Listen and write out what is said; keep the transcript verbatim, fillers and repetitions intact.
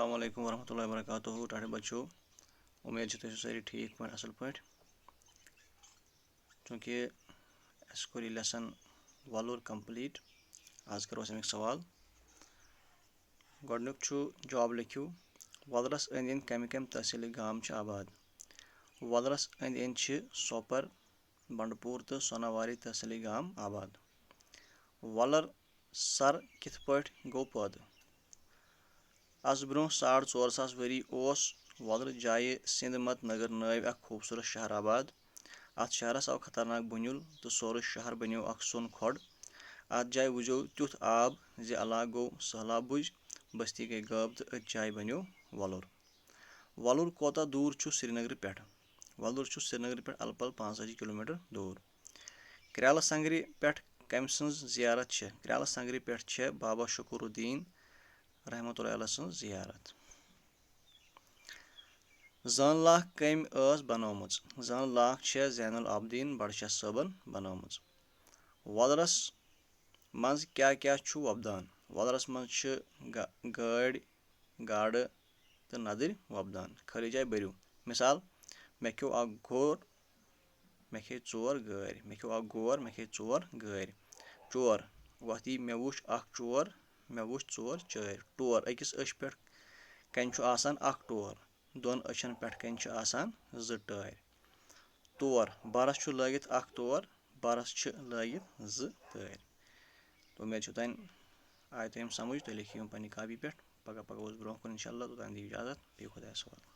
السلام علیکم ورحمۃ اللہ وبرکاتہ۔ ٹاٹھے بچو، امید چھِ تُہۍ ٲسِو سٲری ٹھیٖک پٲٹھۍ، اَصٕل پٲٹھۍ۔ چوٗنٛکہِ اَسہِ کوٚر یہِ lesson وۄلُر complete، آز کَرو أسۍ اَمِکۍ سوال۔ گۄڈٕنیُک چھُ جواب لیکھِو، وۄلرَس أنٛدۍ أنٛدۍ کَمہِ کَمہِ تحصیٖلٕکۍ گام چھِ آباد؟ وۄلرَس أنٛدۍ أنٛدۍ چھِ سوپور، بنڈپور تہٕ سوناواری تحصیٖلٕکۍ گام آباد۔ وۄلر سر کِتھ پٲٹھۍ گوٚو پٲدٕ؟ از برونٛہہ ساڑ ژور ساس ؤری اوس وۄلرٕ جایہِ سِنٛدھ مت نگر نٲوۍ اکھ خوٗبصوٗرت شہر آباد۔ اتھ شہرس آو خطرناک بُنیُل تہٕ سورُے شہر بنیوو اکھ سۄن کھۄڈ۔ اتھ جایہِ وُزیو تیُتھ آب زِ علاقہٕ گوٚو سٔہلاب بُج، بستی گٔے غٲب تہٕ أتھۍ جایہِ بنیوو وۄلُر۔ وۄلُر کوتاہ دوٗر چھُ سرینگرٕ پٮ۪ٹھٕ؟ وۄلُر چھُ سرینگرٕ پٮ۪ٹھ الہٕ پلہٕ پانٛژتٲجی کلوٗمیٹر دوٗر۔ کرٛالہٕ سنگرِ پٮ۪ٹھ کٔمۍ سٕنٛز زیارت چھےٚ؟ کرٛالہٕ سنگرِ پٮ۪ٹھ چھےٚ بابا شکور الدین رحمتہ اللہ علیہ سٕنٛز زیارت۔ زٲن لاکھ کٔمۍ ٲس بنٲومٕژ؟ زٲن لاکھ چھےٚ زین العابدین بڈشاہ صٲبن بنٲومٕژ۔ وۄلرس منٛز کیٛاہ کیٛاہ چھُ وۄپدان؟ وۄلرس منٛز چھِ گا-، گٲڑۍ، گاڈٕ تہٕ ندٕرۍ وۄپدان۔ خٲلی جایہِ بٔرِو۔ مثال، مےٚ کھیوٚو اکھ گور، مےٚ کھے ژور گٲرۍ۔ مےٚ کھیوٚو اکھ گور، مےٚ کھے ژور گٲرۍ۔ چور، وۄتھ یی مےٚ وُچھ اکھ چور، مےٚ وُچھ ژور چٲرۍ۔ ٹور، أکِس أچھ پٮ۪ٹھ کنہِ چھُ آسان اکھ ٹور، دۄن أچھن پٮ۪ٹھ کنہِ چھِ آسان زٕ ٹٲرۍ۔ تور، بَرَس چھُ لٲگِتھ اکھ تور، بَرَس چھِ لٲگِتھ زٕ تٲرۍ۔ تہٕ اُمید چھِ تۄہہِ آیہِ تۄہہِ یِم سمجھ، تُہۍ لیکھِو یِم پننہِ کاپی پٮ۪ٹھ۔ پگاہ پگاہ اوس برونٛہہ کُن انشاءاللہ، توٚتام دِیِو اجازت، بِہِو خۄدایَس حوالہٕ۔